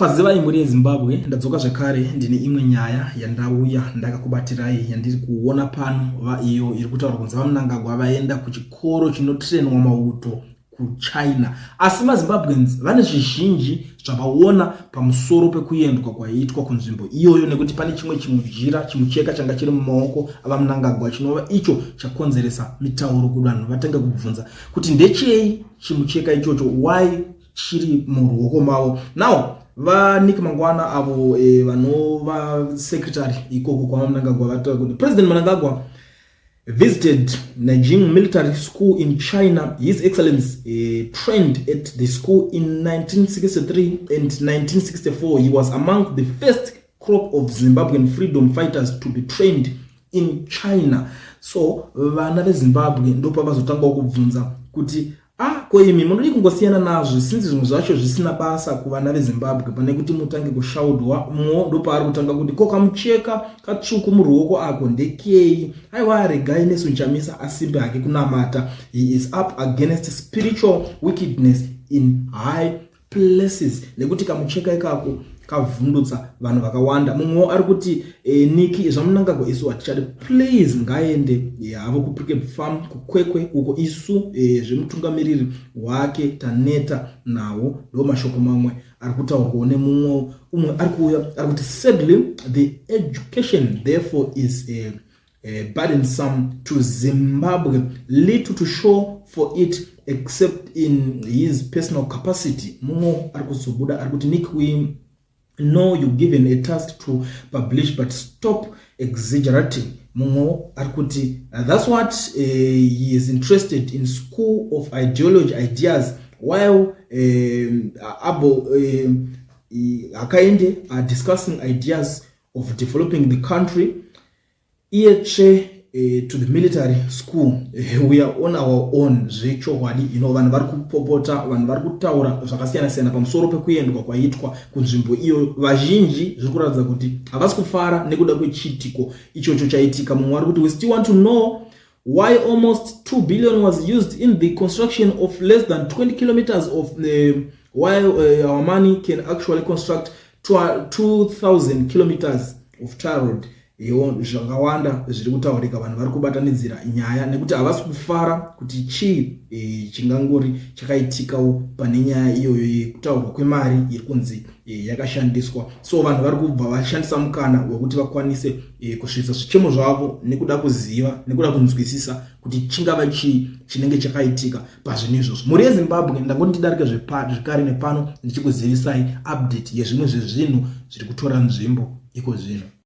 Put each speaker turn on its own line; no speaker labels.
Kwazivai mhuri yeZimbabwe, ndadzoka zvekare ndine imwe nyaya yandauya ndakakubatirai yandiri kuona pano va iyo iri kutaura kunzi VaMnangagwa vaenda kuchikoro chinotirenwa mauto kuChina. Asi maZimbabweans vane zvizhinji zvavaona pamusoro pekuendwa kwaiitwa kunzvimbo iyoyo nekuti pane chimwe chimujira chimucheka changa chiri mumaoko aVaMnangagwa chinova icho chakonzeresa mitauro kuti vanhu vatange kubvunza kuti ndechei chimucheka ichocho, why chiri muruoko mavo. Now vaNick Mangwana avo vanova secretary ikoko kwaVaMnangagwa vataura kuti President Mnangagwa visited Nanjing Military School in China. His Excellency trained at the school in 1963 and 1964. He was among the first crop of Zimbabwean freedom fighters to be trained in China. So vana veZimbabwe ndopavazotangawo kubvunza kuti, ah, ko imi munodi kungosiyana nazvo sinzi zvimwe zvacho zvisina basa kuvana veZimbabwe pane kuti mutange kushaudwa. Mumwe ndopaari kutanga kuti, ko kamucheka katsvuku muruoko ako ndekei? Aiwa, regai Nelson Chamisa asimbe hake kunamata. He is up against spiritual wickedness in high places, nekuti kamucheka ikako kavhundutsa vanhu vakawanda. Mumwewo ari kuti Nick, zvaMnangagwa isu hatichadi, please ngaende havo kuPricabe Farm kuKwekwe uko, isu zvemutungamiriri wake taneta nawo. Ndo mashoko mamwe ari kutaurwawo nemumwe. Umwe ari kuuya ari kuti, sadly the education therefore is burdensome to Zimbabwe, little to show for it except in his personal capacity. Mumwe ari kuzobuda ari kuti, Nick, we know you given a task to publish, but stop exaggerating. Mumwe ari kuti, that's what he is interested in, school of ideology ideas, while abo Hakainde are discussing ideas of developing the country, iye tsve to the military school. We are on our own. Zvechokwadi, vanhu vari kupopota, vanhu vari kutaura zvakasiyana siyana pamusoro pekuendwa kwaitwa kunzvimbo iyoyo. Vazhinji zviri kuratidza kuti havasi kufara nekuda kwechiitiko ichocho chaitika. Mumwe ari kuti, we still want to know why almost 2 billion was used in the construction of less than 20 kilometers of while our money can actually construct 2000 kilometers of tar road. Iwo zvakawanda zviri kutaurika, vanhu vari kubatanidzira nyaya nekuti havasi kufara kuti chii chingangori chakaitikawo pane nyaya iyoyo yekutaurwa kwemari iri kunzi yakashandiswa. So vanhu vari kubva vashandisa mukana wekuti vakwanise kusvitsa zvichemo zvavo nekuda kuziva, nekuda kunzwisisa kuti chingava chii chinenge chakaitika pazvinhu izvozvo. Mhuri yeZimbabwe, ndangoti ndidarike zvekare nepano ndichikuzivisai update yezvimwe zvezvinhu zviri kutora nzvimbo iko zvino.